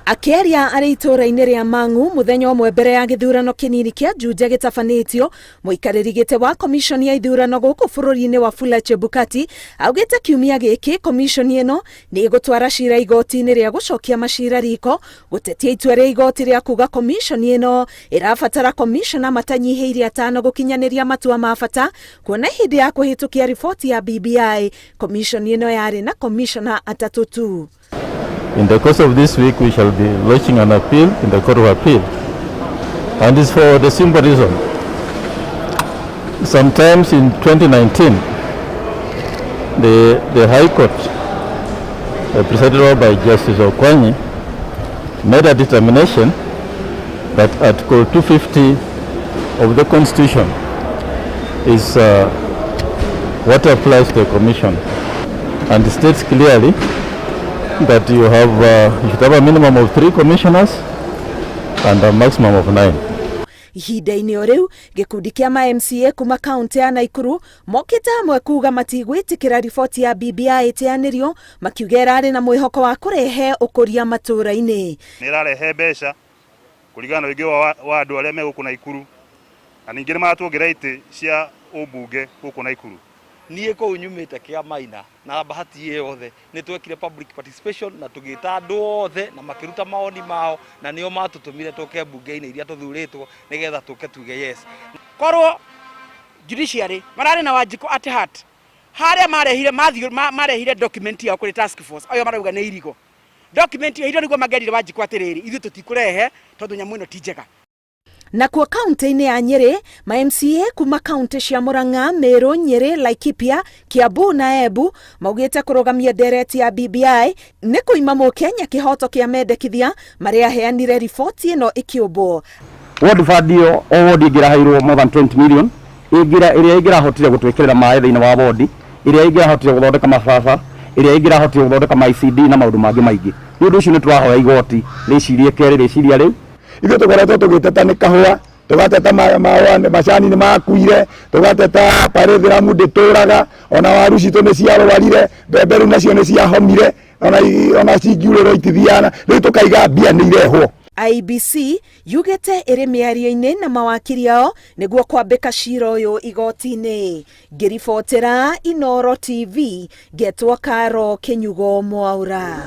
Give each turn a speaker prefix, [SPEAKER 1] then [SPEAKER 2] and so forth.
[SPEAKER 1] Akĩaria arĩ itũũra-inĩ rĩa Mang'u mũthenya ũmwe mbere ya gĩthurano kĩnini kĩa Juja gĩtabanĩtio, mũikarĩri gĩtĩ wa komiconi ya ithurano gũkũ bũrũri-inĩ Wafula Chebukati augĩte kiumia gĩkĩ komiconi ĩno nĩ ĩgũtwara cira igoti-inĩ rĩa gũcokia macira riko gũtetia itua rĩa igoti rĩa kuga komiconi ĩno ĩrabatara komishona matanyihĩire atano gũkinyanĩria matua ma bata kuona hĩndĩ ya kũhĩtũkia riboti ya BBI komiconi ĩno yarĩ na komishona atatũ tu.
[SPEAKER 2] In the course of this week, we shall be launching an appeal in the Court of Appeal. And it's for the simple reason. Sometimes in 2019, the High Court, presided over by Justice Okwanyi, made a determination that Article 250 of the Constitution is what applies to the Commission, and states clearly that you should have a minimum of 3 commissioners and a maximum of 9.
[SPEAKER 1] Ihinda-inĩ o rĩu, gĩkundi kĩa ma MCA kuma kaunti ya Naikuru mokĩte hamwe kuga matigwĩtĩkĩra riboti ya BBI ĩteanĩrio, makiuga ĩrarĩ na mwĩhoko wa kũrehe ũkũria matũũra-inĩ.
[SPEAKER 3] Nĩ ĩrarehe mbeca kũringana na ũingĩ wa andũ arĩa me gũkũ Naikuru, na ningĩ nĩ maratuongerera itĩ cia ũmbunge gũkũ Naikuru.
[SPEAKER 4] Niĩ kũu nyumĩte Kĩamaina na bahati ĩyo yothe nĩ twekire public participation na tũgĩta andũ othe na makĩruta mawoni mao, na nĩo matũtũmire tũke mbunge-inĩ iria tũthurĩtwo nĩgetha tũke tuge yes.
[SPEAKER 5] Korwo judiciary mararĩ na Wanjikũ at heart, harĩa marehire mathiũ marehire document yao kũrĩ task force ayo marauga nĩ irigo document ĩyo nĩguo mangerire Wanjikũ atĩrĩrĩ, ithuĩ tũtikũrehe tondũ nyamũ ĩno ti njega.
[SPEAKER 1] Nakuo kaunti-inĩ ya Nyĩrĩ, ma MCA kuma kaunti cia Murang'a, Meru, Nyĩrĩ, Laikipia, Kiambu na Embu maugĩte kũrũgamia ndereti ya BBI nĩ kũima mũkenya kĩhoto kĩa mendekithia marĩa aheanire riboti ĩno ĩkĩũmbwo.
[SPEAKER 6] Ward fund ĩyo o ward ĩngĩraheirwo more than 20 million ĩngĩra ĩrĩa ĩngĩrahotire gũtwĩkĩrĩra maĩ thĩinĩ wa ward, ĩrĩa ĩngĩrahotire gũthondeka mababa, ĩrĩa ĩngĩrahotire gũthondeka ma ICD na maũndũ mangĩ maingĩ. Nĩ ũndũ ũcio nĩ tũrahoya igoti rĩcirie kerĩ rĩciria rĩu.
[SPEAKER 7] Ithuĩ tũkoretwo tũgĩteta nĩ kahũa, tũgateta macani nĩ makuire, tũgateta parethiramu ndĩtũraga, ona waru citũ nĩ ciarwarire, mbembe rĩu nacio nĩ ciahomire, ona cingiurĩrwo itithiaga, rĩu tũkaiga mbia nĩ irehwo.
[SPEAKER 1] IEBC yugĩte ĩrĩ mĩario-inĩ na mawakiri ao nĩguo kwambĩka cira ũyũ igoti-inĩ. Ngĩribotera Inooro TV, ngetwo Karo Kĩnyugo Mwaura.